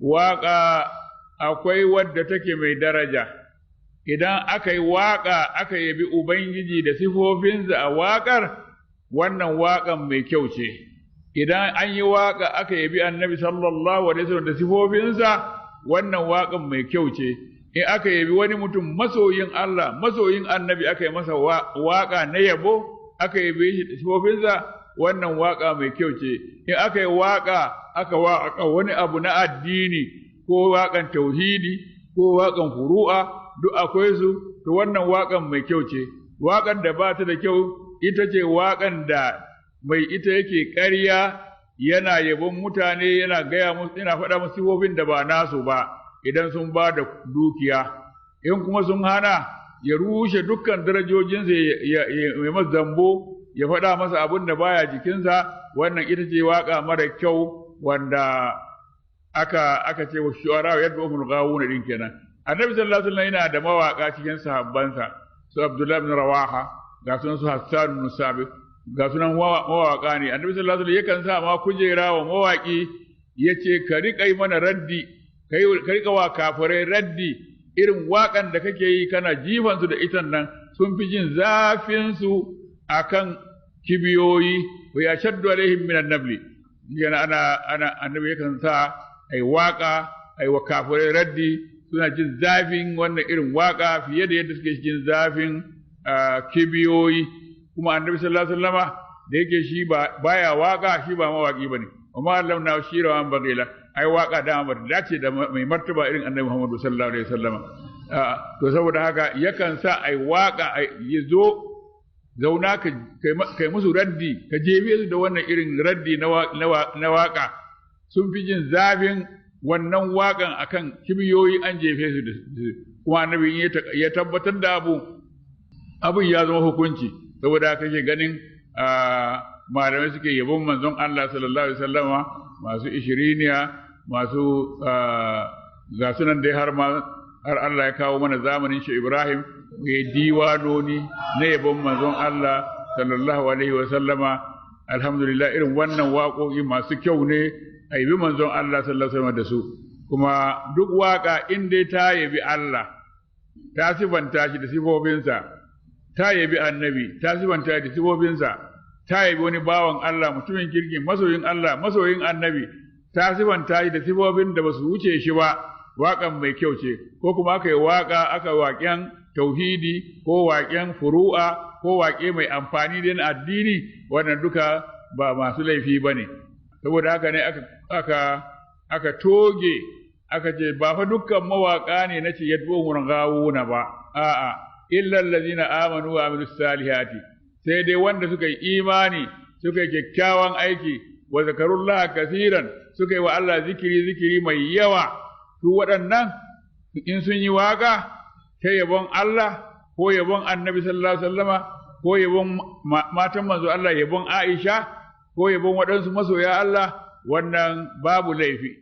Waƙa akwai wadda take mai daraja. Idan aka yi waƙa aka yabi Ubangiji da sifofinsa a waƙar, wannan waƙan mai kyau ce. Idan an yi waƙa aka yabi Annabi sallallahu alaihi wasallam da sifofinsa, wannan waƙan mai kyau ce. In aka yabi wani mutum masoyin Allah, masoyin Annabi, aka yi masa waƙa na yabo, aka yabe shi da sifofinsa, wannan waƙa mai kyau ce. In aka yi waƙa aka waƙa wani abu na addini, ko waƙan tauhidi ko waƙan furu'a, duk akwai su, to wannan waƙan mai kyau ce. Waƙan da ba ta da kyau ita ce waƙan da mai ita yake ƙarya, yana yabon mutane, yana gaya musu, yana faɗa musu sifofin da ba nasu ba idan sun ba da dukiya. In kuma sun hana, ya rushe dukkan darajojinsa, ya masa zambo, ya faɗa masa abin da baya jikinsa. Wannan ita ce waƙa mara kyau wanda aka ce wa shu'ara yadda umul ghawuna din kenan. Annabi sallallahu alaihi wasallam yana da mawaka cikin sahabbansa, su Abdullah ibn Rawaha, ga sunan su Hassan ibn Sabit, ga sunan mawaka ne. Annabi sallallahu alaihi wasallam yakan sa ma kujera wa mawaki, yace ka riƙa yi mana raddi, ka riƙa wa kafirai raddi irin waƙan da kake yi, kana jifan su da itan nan, sun fi jin zafin su akan kibiyoyi, wa ya shaddu alaihim minan nabli. Yana ana annabi yakan sa ai waka ai wa kafirai raddi, suna jin zafin wannan irin waka fiye da yadda suke jin zafin kibiyoyi. Kuma Annabi sallallahu alaihi wasallama da yake shi baya waka, shi ba mawaki bane. Amma Allah na shi rawan bagila ai waka da ba dace da mai martaba irin Annabi Muhammadu sallallahu alaihi wasallama. To saboda haka yakan sa ai waka, ya zo zauna ka kai musu raddi, ka jefe su da wannan irin raddi na waka, sun fi jin zafin wannan wakan akan kibiyoyi an jefe su da. Kuma Annabi ya tabbatar da abu, abun ya zama hukunci. Saboda haka kake ganin malamai suke yabon manzon Allah sallallahu alaihi wasallama, masu ishiriniya, masu ga sunan dai, har ma har Allah ya kawo mana zamanin shi Ibrahim ya diwanoni na yabon manzon Allah sallallahu alaihi wasallama. Alhamdulillah, irin wannan waƙoƙi masu kyau ne a yabi manzon Allah sallallahu alaihi wasallama da su. Kuma duk waƙa in dai ta yabi Allah, ta sifanta shi da sifofinsa, ta yabi Annabi, ta sifanta da sifofinsa, ta yabi wani bawan Allah mutumin kirki, masoyin Allah, masoyin Annabi, ta sifanta shi da sifofin da ba su wuce shi ba, waƙan mai kyau ce. Ko kuma aka yi waƙa aka waƙen tauhidi ko waƙen furu'a ko waƙe mai amfani da addini, wannan duka ba masu laifi ba ne. Saboda haka ne aka toge, aka ce ba fa dukkan mawaƙa ne na ce yadda gawuna ba, a'a, illa allazina amanu wa amilus salihati, sai dai wanda suka yi imani, suka yi kyakkyawan aiki, wa zakarullaha kasiran, suka yi wa Allah zikiri, zikiri mai yawa. Su waɗannan in sun yi waka ta yabon Allah ko yabon Annabi sallallahu alaihi wasallama ko yabon matan manzo Allah, yabon Aisha ko yabon waɗansu masoya Allah, wannan babu laifi.